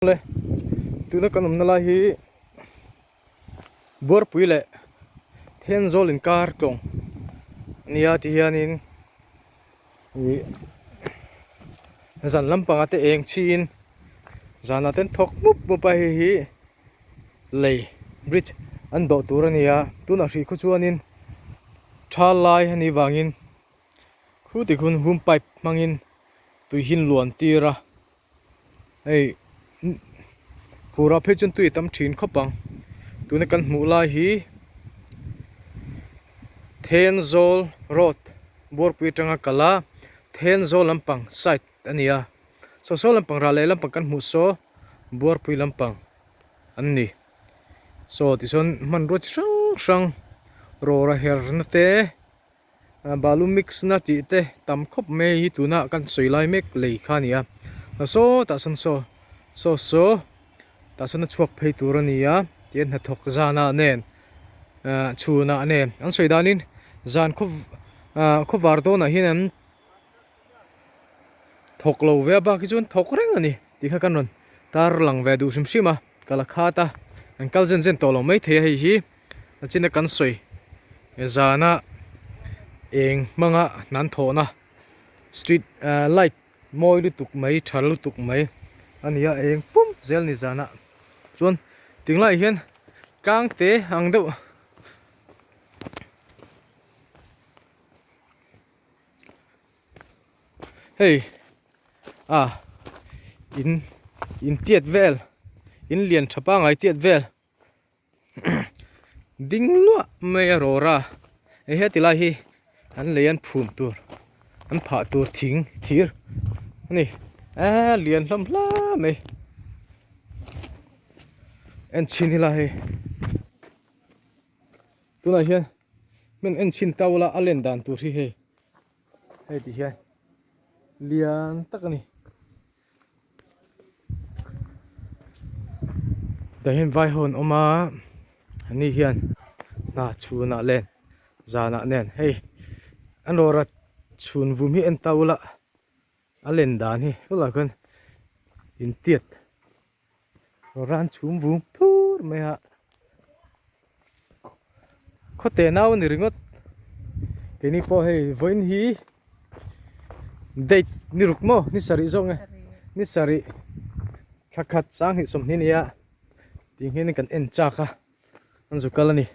Le tuna kan awmna lai hi Buarpui leh Thenzawl inkar tlawng a nia ti hianin ih zan lampangah te eng chhiin zanah te an thawk mup mup a hei hi lei bridge an dawh tur a ni a tunah hrih khu chuanin tha lai a nih vangin khu tikhun hum pipe hmangin tui hi an luan tir a. Hei fur ah phei chuan tui a tam thin khawp ang tuna kan hmuh lai hi Thenzawl road Buarpui atanga kal a Thenzawl lampang side a ni a saw saw lampang rah leh lampang kan hmuh saw Buarpui lampang an ni saw tichuan hmanrua chi hrang hrang rawra herna te. Balu mix na tih te tam khawp mai hi tuna kan sawi lai mek lei kha a ni a sawtah sawn saw saw saw tah sawn a chhuak phei tur a ni a tihian hnathawk zanah nen ah chhunah nen an sawi danin zan khaw ah khawvar dawnah hian an thawk lo ve a bak hi chuan thawk reng a ni tih kha kan rawn tar lang ve duh hrim hrim a ka la khat a an kal zen zen tawh lo maithei a hei hi. Nachina kan sawi zana eng hmanga hnan thawhna street ah light mawi lutuk mai tha lutuk mai a ni a eng pum zel ni zana chuan tinglaiah hian tlang te ang deuh hei ah in in tiat vel in lian tha pangai tiat vel. Ding luah mai a rawr a hei heti lai hi an lei an phum tur an phah tur thing thir a ni eee lian hlawm hle mai en chhin ila hei tunah hian hmun en chhin ta ula a len dan tur hi hei hei ti hian lian tak a ni. Tah hian vai ho an awm a ani hian hna chhunah len zanah nen hei an rawra chhun vum hi en ta ula a len dan hi helaiah khuan intiat rawra an chhum vum phur mai a Khawte nau a ni ringawt keini pawh hei vawiin hi date ni ruk maw ni sarih zawk nge ni sarih thla khat sang hnih sawmhnih a ni a tih nghe in kan en chak a an zu kal a ni.